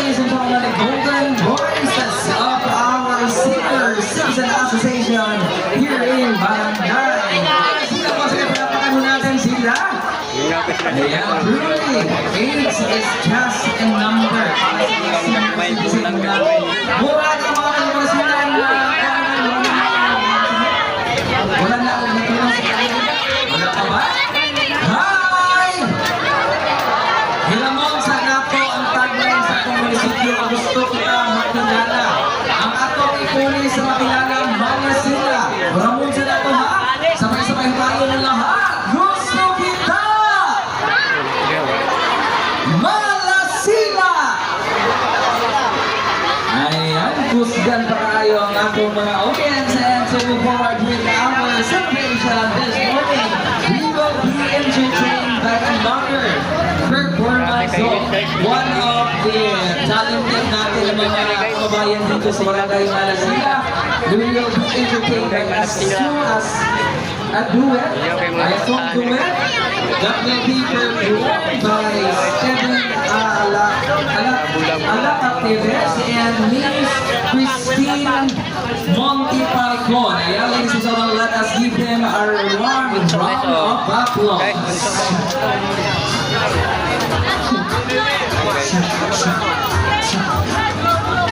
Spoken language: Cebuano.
ladies and gentlemen, the golden voices of our Senior Citizen Association here in Barangay. Sila po, sige, palakpakan mo natin sila. Ayan, truly, age is just a number. Para sa mga senior citizen na mura na mga kalmasinan na wala na akong natulong sa kanila. Wala pa ba? Hi! Hilamon sa nato ang tagline sa atong munisipyo, "Gusto kita makilala." Ang atong ipuli sa makilala, Malasila. Ramon sa nato ha. Sabay-sabay tayo ng lahat. Gusto kita! Malasila! Ayan, kusgan pa kayo ang atong mga audience, and to move forward with our celebration this morning, we will be entertained by another performance of one of the talented natin na mga kababayan dito sa Barangay Malasila. We will be entertained by as soon as a duet, a song duet that will be performed by Stephen Ala Alacatives and Miss Christine Montipalcon. Ayan, ladies and gentlemen, let us give them a warm round of applause.